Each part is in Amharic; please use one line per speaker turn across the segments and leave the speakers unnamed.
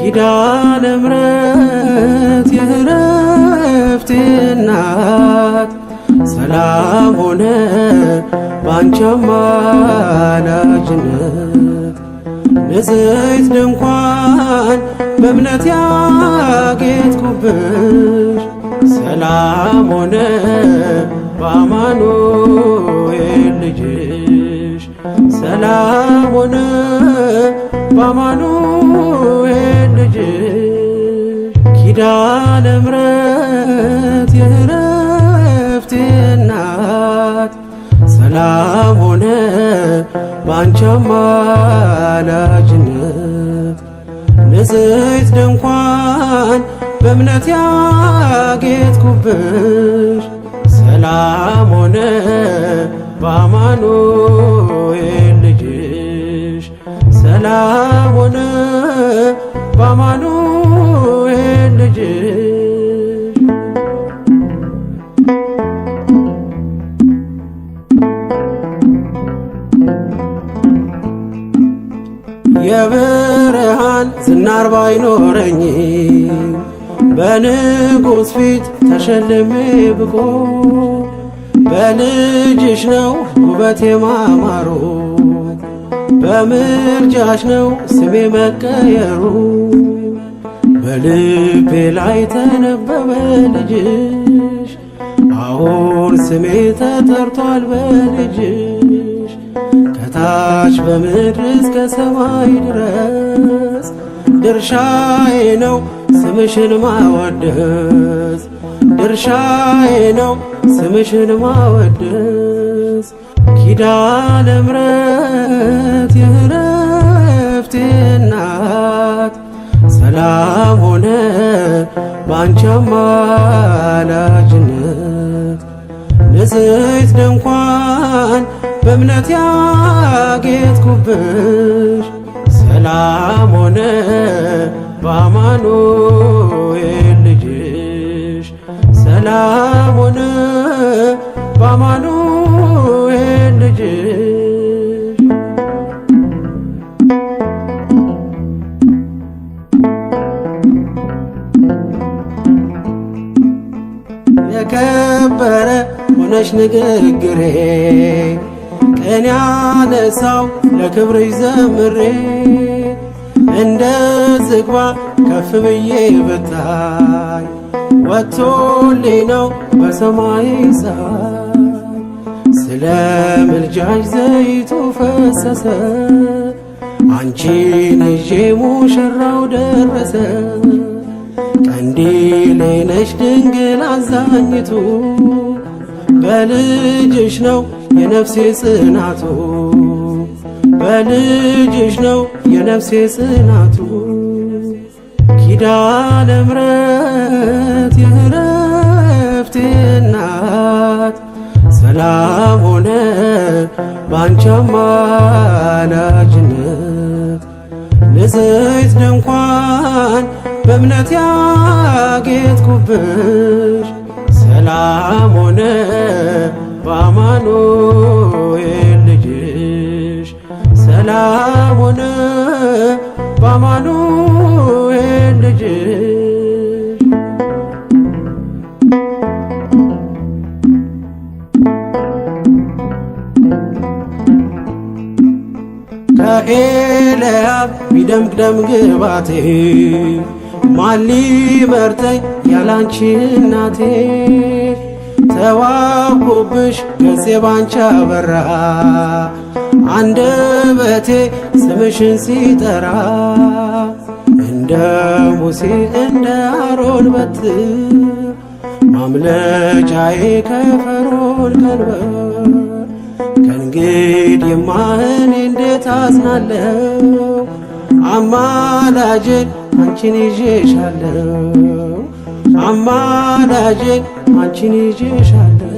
ኪዳነ ምሕረት የዕረፍቴ እናት ሰላም ሆነ ባንቺ አማላጅነት ንጽሕት ድንኳን በእምነት ያጌጥኩብሽ ሰላም ሆነ በአማኑኤል ልጅሽ ሰላም ሆነ በአማኑኤል ልጅሽ ኪዳነ ምሕረት የዕረፍቴ እናት ሰላም ሆነ ባንቺ አማላጅነት ንጽሕት ድንኳን በእምነት ያጌጥኩብሽ ሰላም ሆነ በአማኑኤል ልጅሽ ሰላም ሆነ በአማኑኤል ልጅሽ። የብርሃን ዝናር ባይኖረኝ በንጉሥ ፊት ተሸልሜ ብቆ በልጅሽ ነው ውበቴ ማማሩ በምልጃሽ ነው ስሜ መቀየሩ በልቤ ላይ ተነበበ ልጅሽ አሁን ስሜ ተጠርቷል በልጅሽ ከታች በምድር እስከ ሰማይ ድረስ ድርሻዬ ነው ስምሽን ማወደስ ድርሻዬ ነው ስምሽን ማወደስ። ኪዳነ ምሕረት የዕረፍቴ እናት ሰላም ሆነ ባንቺ አማላጅነት ንጽሕት ድንኳን በእምነት ያጌጥኩብሽ ሰላም ሆነ በአማኑኤል ልጅሽ ሰላም ሆነ በአማኑኤል ልጅሽ። የከበረ ሆነሽ ንግግሬ ቅኔ ያነሳው ለክብርሽ ዘምሬ እንደ ዝግባ ከፍ ብዬ ብታይ ወጥቶልኝ ነው በሰማይ ፀሐይ ስለ ምልጃሽ ዘይቱ ፈሰሰ አንቺን ይዤ ሙሽራው ደረሰ ቀንዲሌ ነሽ ድንግል አዛኝቱ በልጅሽ ነው የነፍሴ ጽናቱ በልጅሽ ነው የነፍሴ ጽናቱ። ኪዳነ ምሕረት የዕረፍቴ እናት ሰላም ሆነ ባንቺ አማላጅነት ንጽሕት ድንኳን በእምነት ያጌጥኩብሽ ሰላም ሆነ በአማኑኤል ልጅሽ ሰላም ሆነ በአማኑኤል ልጅሽ። ከኤልያብ ቢደምቅ ደም ግባቴ ማን ሊመርጠኝ ያላንቺ እናቴ ተዋብኩብሽ ገጼ ባንቺ አበራ አንደበቴ ስምሽን ሲጠራ እንደ ሙሴ እንደ አሮን በትር ማምለጫዬ ከፈርዖን ቀንበር ከእንግዲህማ እኔ እንዴት አዝናለሁ አማላጄን አንቺን ይዤሻለሁ አማላጄን አንቺን ይዤሻለሁ።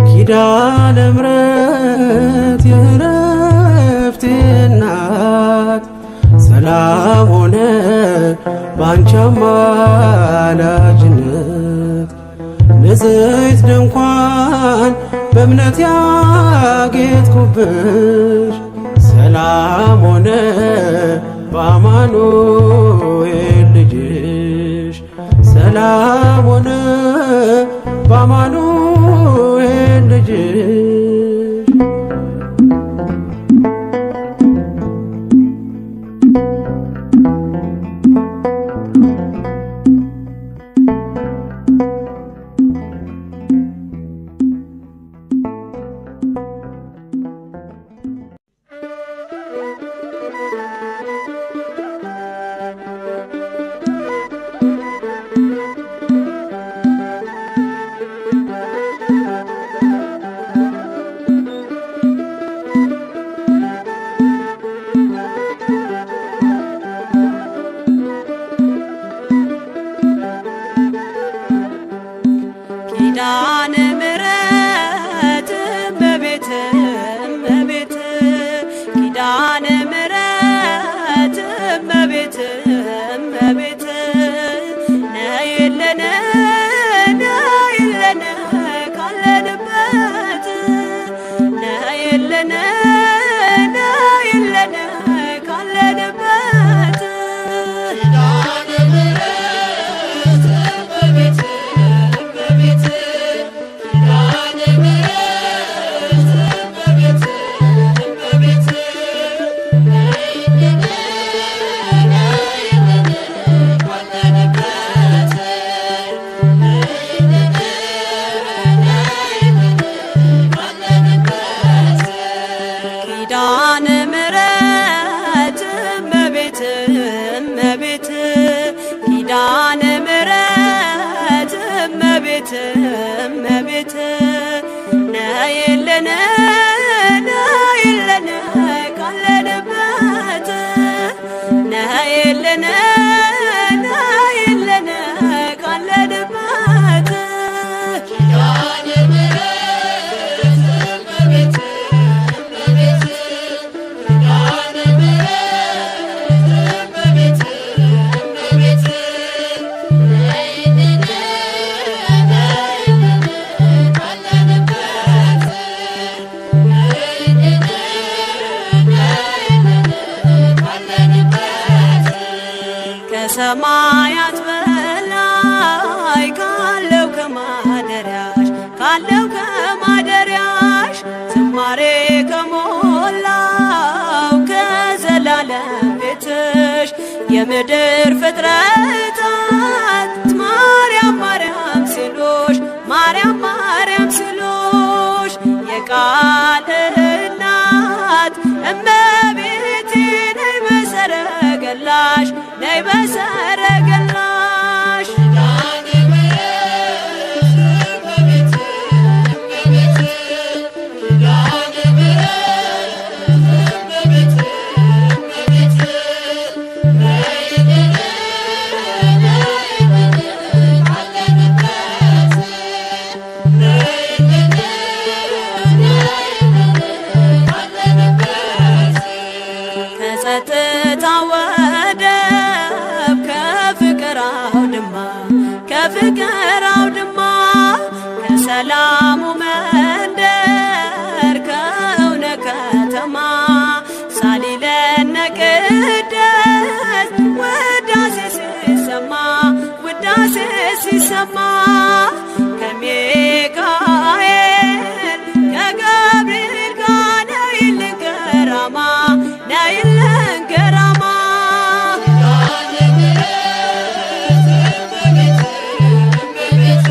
ኪዳነ ምሕረት የዕረፍቴ እናት ሰላም ሆነ ባንቺ አማላጅነት ንጽሕት ድንኳን በእምነት ያጌጥኩብሽ ሰላም ሆነ በአማኑኤል
ኪዳነ ምሕረት እመቤት እመቤት ነይልን ነይልን ካለንበት ነይልን ነይልን ካለንበት
ኪዳነ ምሕረት እመቤት እመቤት ኪዳነ ምሕረት እመቤት እመቤት ነይልን ነይልን ካለንበት ነይልን ነይልን ካለንበት
ኪዳነ ምሕረት እመቤት እመቤት ኪዳነ ምሕረት እመቤት እመቤት ነይልን ነይልን ካለንበት ነይልን ነይልን ካለንበት
ኪዳነ ምሕረት እመቤት እመቤት ኪዳነ ምሕረት እመቤት እመቤት ነይልን ነይልን ካለንበት ነይልን ነይልን ካለንበት
ከሰማያት በላይ ካለው ከማደሪያሽ ካለው ከማደሪያሽ ዝማሬ ከሞላው ከዘላለም ቤትሽ የምድር ፍጥረታት ማርያም ማርያም ሲሉሽ ማርያም ማርያም ሲሉሽ የቃል እናት እመቤቴ ነይ በሰረገላሽ ነይ በሰረገላሽ
ኪዳነ ምሕረት እመቤት እመቤት ኪዳነ ምሕረት እመቤት እመቤት ነይልን ነይልን ካለንበት ነይልን ነይልን ካለንበት
ከጸጥታ ወደብ ከፍቅር አውድማ ከፍቅር አውድማ ከሰላሙ መንደር ከእውነት ከተማ ሳሊለነ ቅድስት ውዳሴ ሲሰማ ውዳሴ ሲሰማ ከሚካኤል ከገብርኤል ጋር ነይልን ገራማ ነይልን ገራማ
ኪዳነ ምሕረት እመቤት እመቤት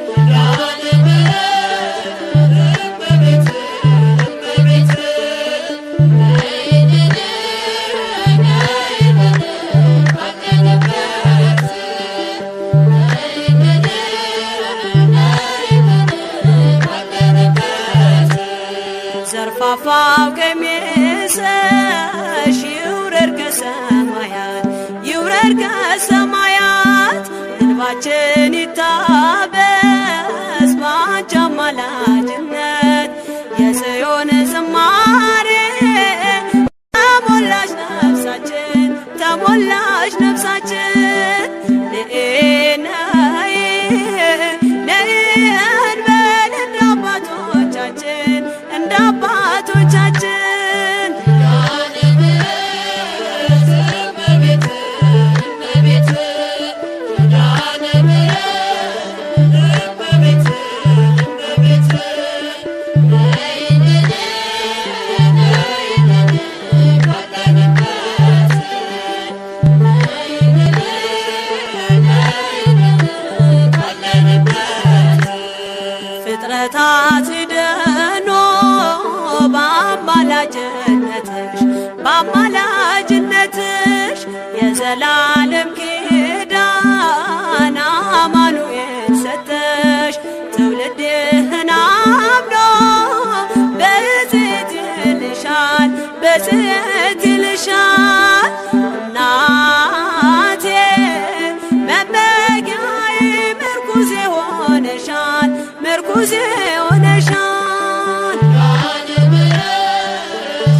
ኪዳነ ምሕረት እመቤት እመቤት ነይልን ነይልን ካለንበት ነይልን ነይልን ካለንበት
ዘርፋፋው ቀሚስሽ ይውረድ ከሰማያት ይውረድ ከሰማያት እንባችን ይታበስ ባንቺ አማላጅነት የጽዮን ዝማሬ ተሞላች ነፍሳችን ተሞላች ነፍሳችን ንኢ ነይ ነይ እንበል እንደ አባቶቻችን እንደ አባቶቻችን
ኪዳነ ምሕረት እመቤት እመቤት ኪዳነ ምሕረት እመቤት እመቤት ነይልን ነይልን ካለንበት ነይልን ነይልን ካለንበት
ፍጥረታት ድኖ በአማላጅነትሽ በአማላጅነትሽ የዘላለም ኪዳን አማኑኤል ሰጠሽ ትውልድህን አምኖ ብፅዕት ይልሻል ብፅዕት ይልሻል እናቴ መመኪያዬ ምርኩዜ ሆነሻል ምርኩዜ ሆነሻል
ኪዳነ ምሕረት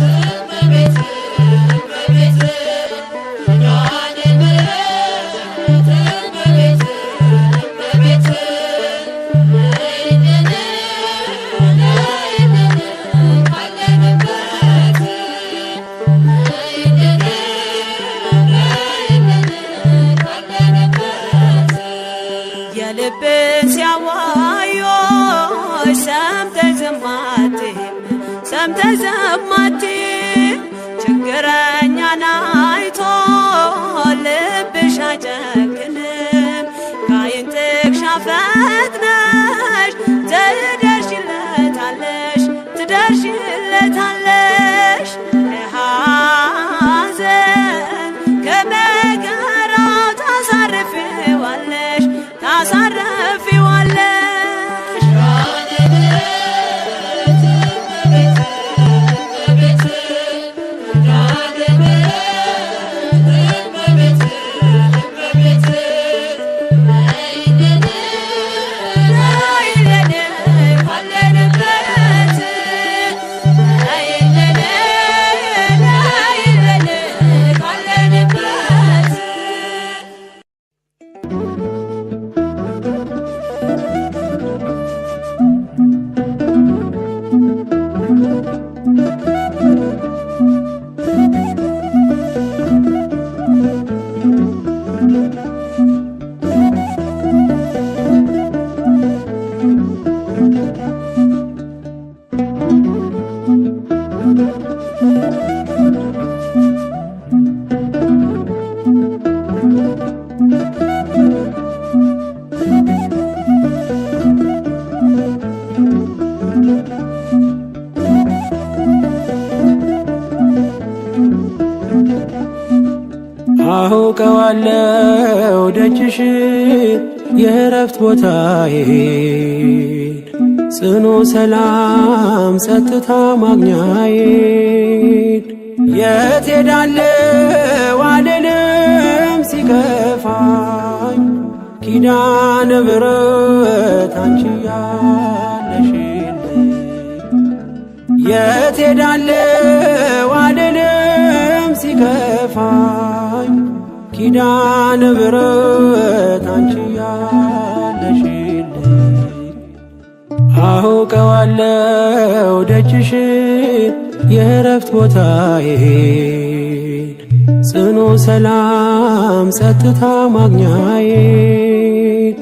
አውቀዋለው ደጅሽ የእረፍት ቦታዬን ጽኑ ሰላም ጸጥታ ማግኛዬን የት ሄዳለው አልልም ሲከፋኝ ኪዳነ ምሕረት አንቺ ያለሽልኝ የት ሄዳለው አልልም ሲከፋኝ ኪዳነ ምሕረት አንቺ ያለሽልኝ አውቀዋለው ደጅሽን የእረፍት ቦታዬን ጽኑ ሰላም ጸጥታ ማግኛዬን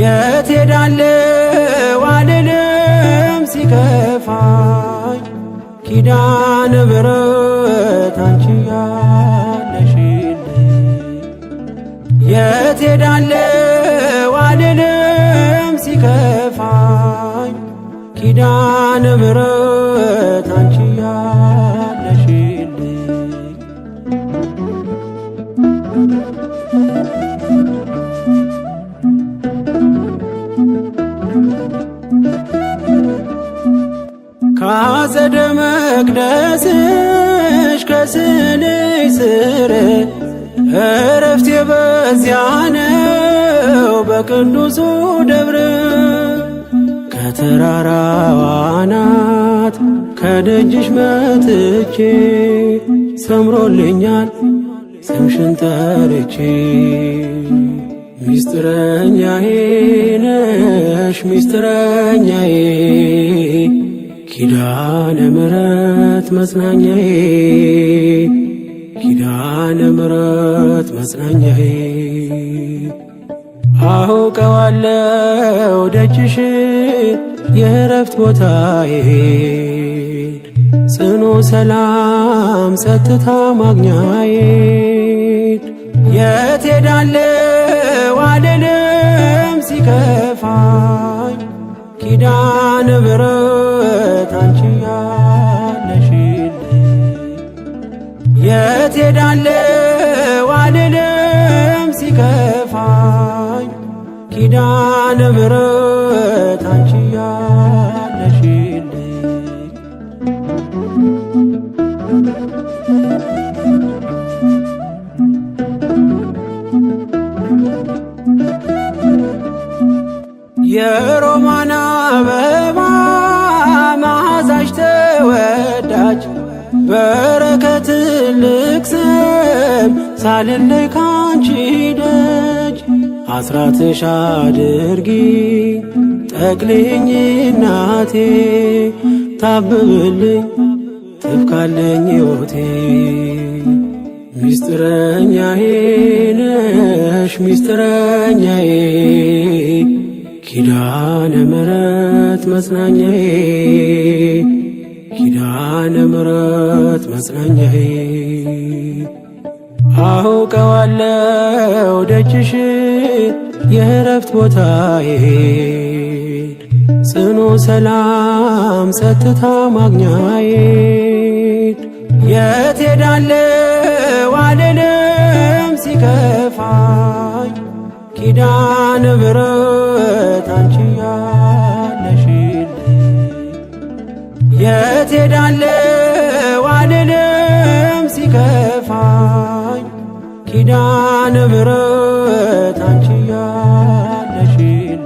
የት ሄዳለው አልልም ሲከፋኝ ኪዳነ ምሕረት አንቺ ያለሽልኝ የት ሄዳለው አልልም ሲከፋኝ ኪዳነ ምሕረት አንቺ ያለሽልኝ። ካጸደ መቅደስሽ ከስዕልሽ ስር እረፍቴ በዚያ ነው በቅዱሱ ደብር ከተራራዋ አናት ከደጅሽ መጥቼ ሰምሮልኛል ስምሽን ጠርቼ ሚስጥረኛዬ ነሽ ሚስጥረኛዬ ኪዳነ ምሕረት መጽናኛዬ ኪዳነ ምሕረት መጽናኛዬ አውቀዋለው ደጅሽን የእረፍት ቦታዬን ጽኑ ሰላም ጸጥታ ማግኛዬን የት ሄዳለው አልልም ሲከፋኝ ኪዳነ ምሕረት አንቺ ያለሽልኝ የት ሄዳለው አልልም ሲከፋኝ ኪዳነ ምሕረት አንቺ ያለሽልኝ። የሮማን አበባ መዓዛሽ ተወዳጅ በረከት ትልቅ ስም ሳልለይ ካንቺ ደጅ አስራትሽ አድርጊ ጠቅልኝ እናቴ ታብብልኝ ትብካለኝ ሕይወቴ ሚስጥረኛዬ ነሽ ሚስጥረኛዬ ኪዳነ ምሕረት መጽናኛዬ ኪዳነ ምሕረት መጽናኛዬ አውቀዋለው ደጅሽን የእረፍት ቦታዬን ጽኑ ሰላም ጸጥታ ማግኛዬን የት ሄዳለው አልልም ሲከፋኝ ኪዳነ ምሕረት አንቺ ያለሽልኝ የት ሄዳለው አልልም ሲከፋኝ ኪዳነ ምሕረት አንቺ ያለሽልኝ።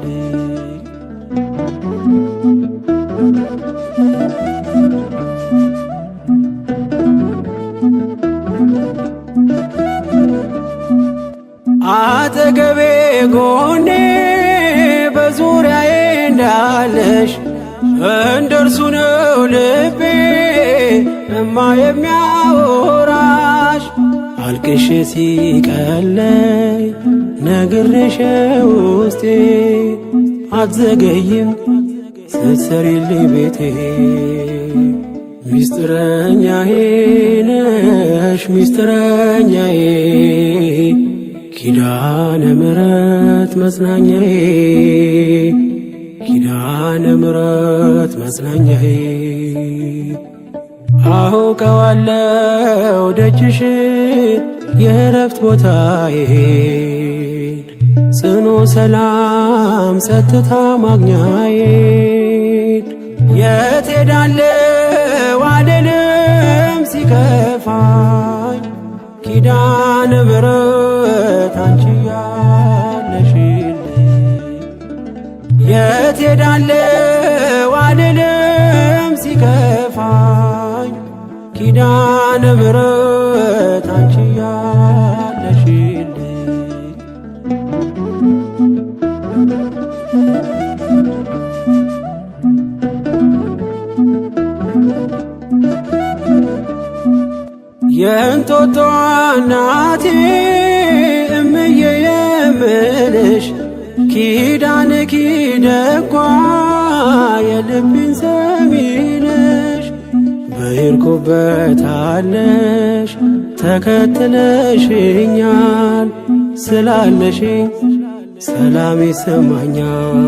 አጠገቤ ጎኔ በዙሪያዬ እንዳለሽ እንደርሱ ነው ልቤ እማ የሚያወራሽ አልቅሽ ሲቀለይ ነግሬሽ ውስጤ አትዘገይም ስትሰሪልኝ ቤቴ ሚስጥረኛዬ ነሽ ሚስጥረኛዬ ኪዳነ ምሕረት መጽናኛዬ ኪዳነ ምሕረት መጽናኛዬ። አውቀዋለሁ ደጅሽ የእረፍት ቦታዬን ጽኑ ሰላም ጸጥታ ማግኛዬን። የት ሄዳለሁ አልልም ሲከፋኝ ኪዳነ ምሕረት አንቺ ያለሽልኝ። የት ሄዳለሁ አልልም ሲከፋኝ ኪዳነ ምሕረት አንቺ ያለሽልኝ። የእንጦጦ እናቴ እምዬ የምልሽ ኪዳን ኪደጓ የልቤን ሰሚነሽ በሄድኩበታለሽ ተከትለሽኛል ስላለሽኝ ሰላም ይሰማኛል።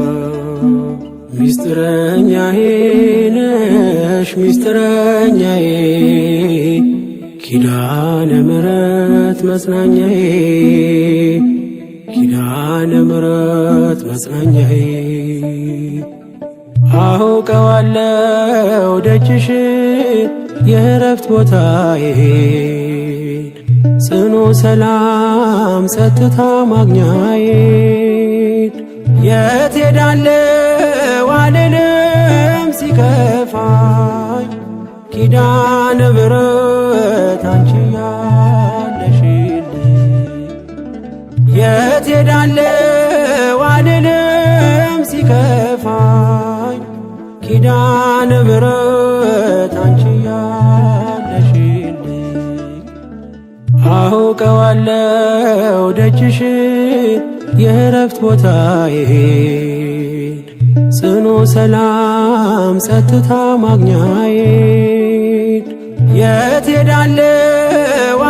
ሚስጥረኛዬ ነሽ ሚስጥረኛዬ ኪዳነ ምሕረት መጽናኛዬ ኪዳነ ምሕረት መጽናኛዬ። አውቀዋለሁ ደጅሽ የእረፍት ቦታዬን ጽኑ ሰላም ጸጥታ ማግኛዬን። የት ሄዳለሁ አልልም ሲከፋኝ ኪዳነ ምሕረት አንቺ ያለሽልኝ። የት ሄዳለሁ አልልም ሲከፋኝ ኪዳነ ምሕረት አንቺ ያለሽልኝ። አውቀዋለሁ ደጅሽ የእረፍት ቦታዬን ጽኑ ሰላም ጸጥታ ማግኛዬን። የት ሄዳለሁ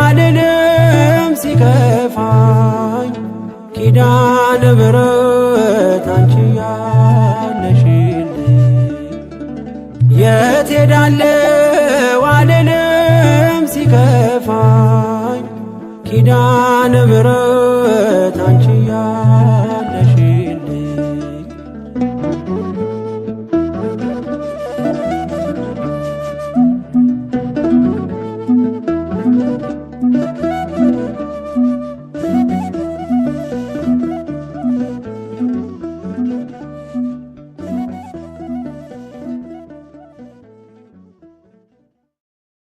አልልም ሲከፋኝ ኪዳነ ምሕረት አንቺ ያለሽልኝ። የት ሄዳለሁ አልልም ሲከፋኝ ኪዳነ ምሕረት አንቺ